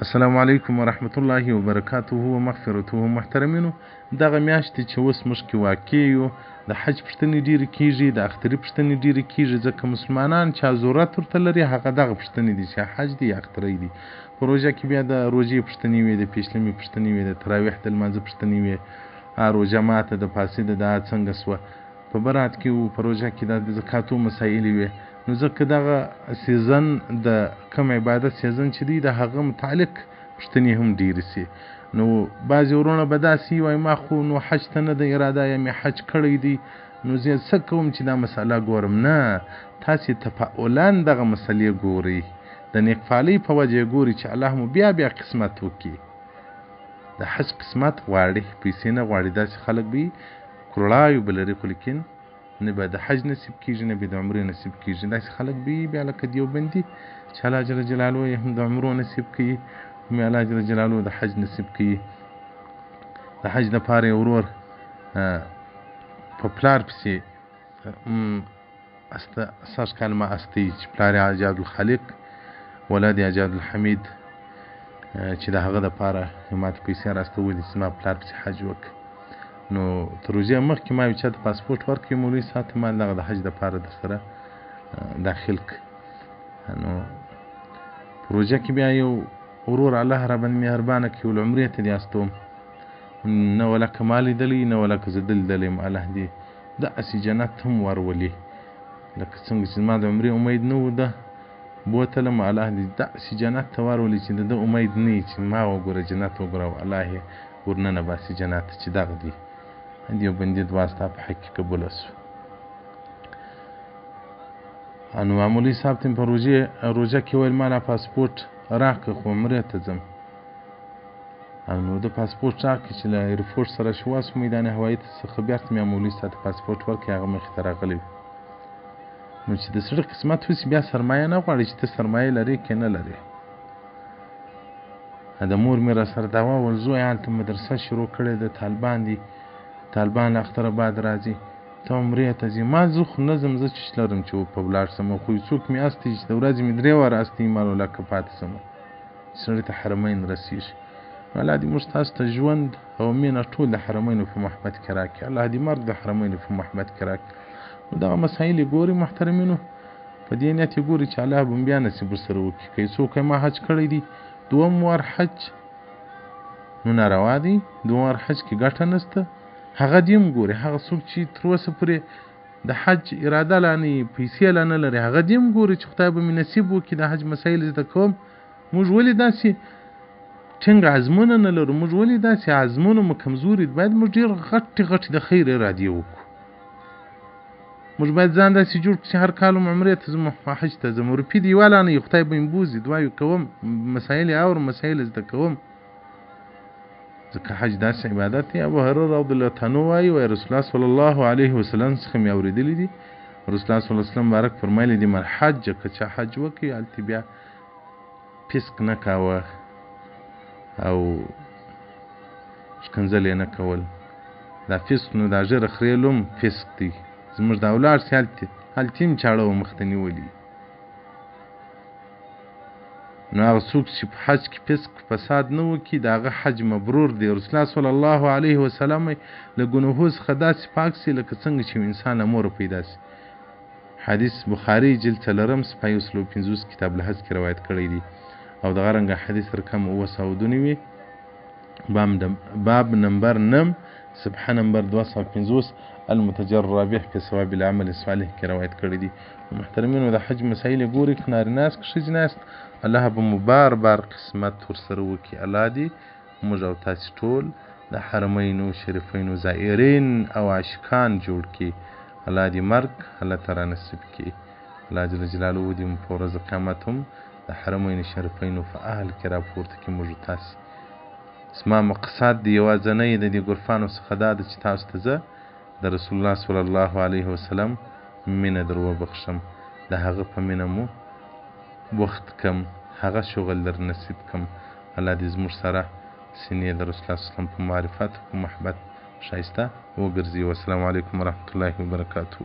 السلام علیکم ورحمت الله وبرکاته ومغفرته. محترمینو، دغه میاشتې چې اوس موږ کې واقع یو، د حج پوښتنې ډېرې کېږي، د اختري پوښتنې ډېرې کېږي، ځکه مسلمانان چا ضرورت ورته لري هغه دغه پوښتنې دي چې حج دی یا اختری دی. په روژه کې بیا د روژې پوښتنې وي، د پیشلمې پوښتنې وي، د تراویح د لمانځه پوښتنې وي، روژه ماته د فاسده دا څنګه سوه، په برات کې و په روژه کې دا د زکاتو مسایلې وي. نو ځکه دغه season د کوم عبادت season چې دی د هغه متعلق پوښتنې هم ډېرې سي. نو بعضې وروڼه به داسې وایي ما خو نو حج ته نه ده اراده یا مې حج کړی دی، نو زه څه کوم چې دا مسله ګورم؟ نه، تاسې تفاعلا دغه مسلې ګورئ، د نیکفالۍ په وجه یې ګورئ چې الله مو بیا بیا قسمت وکړي. د حج قسمت غواړي، پیسې نه غواړي. داسې خلک به کروړایو به لري خو لیکن نه به د حج نصیب کېږي، نه به د عمرې نصیب کېږي. داسې خلک به بیا لکه دیوبندي چې الله جل جلاله یې هم د عمرو نصیب کوي، هم یې الله جل جلاله د حج نصیب کوي. د حج دپاره یې ورور په پلار پسې سږ کال ما استوي چې پلار یې عجاد الخالق ولد یې عجاد الحمید چې د هغه دپاره یې ما ته پیسې راستولي چې زما پلار پسې حج وکړي. نو تر روژې مخکې ما یو چا ته پاسپورټ ورکړ، مولوي صاحب ته ما دغه د حج دپاره در سره داخل کړ. نو په روژه کې بیا یو ورور الله راباندې مهربانه کړي ول عمرې ته دې استوم، نه ولکه ما لیدلی نه ولکه زه ده لیدلی یم، الله دې داسې جنت هم ورولي لکه څنګه چې زما د عمرې امید نه و ده بوتلم، الله دې داسې جنت ته ورولي چې د ده امید نه وي چې ما وګوره جنت وګوره او الله یې ورننه باسي جنت ته چې دغه دی دیوبندي دعا ستا په حق کې قبوله سوه. نو مولوي صاحب ته مې په روژه کې ویل ما لا پاسپورټ راکړه خو عمرې ته ځم. نو د پاسپورټ راکړه چې له ایرپورټ سره شو سو میدان هوایي څخه بیرته مې مولوي صاحب ته پاسپورټ ورکړ، هغه مخې ته راغلی. نو چې د سړي قسمت وسي بیا سرمایه نه غواړي چې ته سرمایه لرې که نه لرې. د مور مې راسره دعوه ول زوی هلته مدرسه شروع کړې ده، طالبان دي، طالبان له اختره بعد راځي، ته عمرې ته ځې. ما زه خو نه ځم، زه چش لرم چې په ولاړ سم، خو یو څوک مې استوي چې د ورځې مې درې واره استوي ما ولاکه پاتې سم، سړي ته حرمین رسېږي. نو الله دې موږ تاسو ته ژوند او مینه ټول د حرمینو په محبت کې راکړي، الله دې مرګ د حرمینو په محبت کې راکړي. نو دغه مسایل یې ګوري محترمینو، په دې نیت یې ګوري چې الله به بیا نصیب ورسره وکړي. که یو څوک ما حج کړی دی دوم وار حج نو ناروا دی، دوم وار حج کې ګټه نشته، هغه دې هم ګوري. هغه څوک چې تر اوسه پورې د حج اراده لا نه وي، پیسې لا نه لري، هغه دې هم ګوري چې خدای به مې نصیب وکړي د حج مسایل زده کوم. موږ ولې داسې ټینګ عزمونه نه لرو؟ موږ ولې داسې عزمونه مو کمزوري دي؟ باید موږ ډېر غټې غټې د خیر ارادې وکړو. موږ باید ځان داسې جوړ کړو چې هر کال هم عمرې ته ځم، حج ته ځم، روپۍ دې یوه لا نه وي، خدای به مې بوځي، دعاوې کوم، مسایل یې اورم، مسایل زده کوم. ځکه حج داسې عبادت دی. ابو هريره رضی الله عنه وایي، وایي رسول الله صلی الله علیه وسلم څخه مې اورېدلي دي، رسول الله صلی الله علیه وسلم مبارک فرمایلي دي، من حج، که چا حج وکړي هلته بیا فسق نه کاوه او ښکنځل یې نه کول. دا فسق نو دا ږیره خریل هم فسق دی. زموږ دا ولاړ سي هلته هلته هم چاړه و مخته نیولي. نو هغه څوک چې په حج کې فسق فساد نه وکړي د هغه حج مبرور دی. رسول الله صلی الله علیه وسلم له ګناهو څخه داسې پاک سي لکه څنګه چې یو انسان له موره پیدا سي. حدیث بخاري جلد څلورم صفحه 150 کتاب الحج کې روایت کړی دی. او دغه رنګه حدیث رقم 792 باب نمبر 9 صفحه نمبر 250 المتجر الرابح في ثواب العمل الصالح کې روایت کړی دی. محترمینو د حج مسایل ګوري که نارینه یاست که ښځینه یاست، الله به مو بار بار قسمت ورسره وکړي. الله دې موږ او تاسې ټول د حرمینو شریفینو زائرین او عاشقان جوړ کړي. الله دې مرګ الله ته را نصیب کړي. الله جل جلاله دې مو په ورځ قیامت هم د حرمینو شریفینو په اهل کې راپورته کړي موږ تاسې. زما مقصد دی یوازنی د دې ګرفانو څخه دا ده چې تاسو ته زه د رسول الله صلی الله علیه وسلم مینه در وبخښم، د هغه په مینه مو بوخت کم، هغه شغل در نصیب کم. الله دې زموږ سره سینې د رسول الله صلی الله علیه وسلم په معرفت او په محبت ښایسته وګرځي. والسلام علیکم ورحمت الله وبرکاته.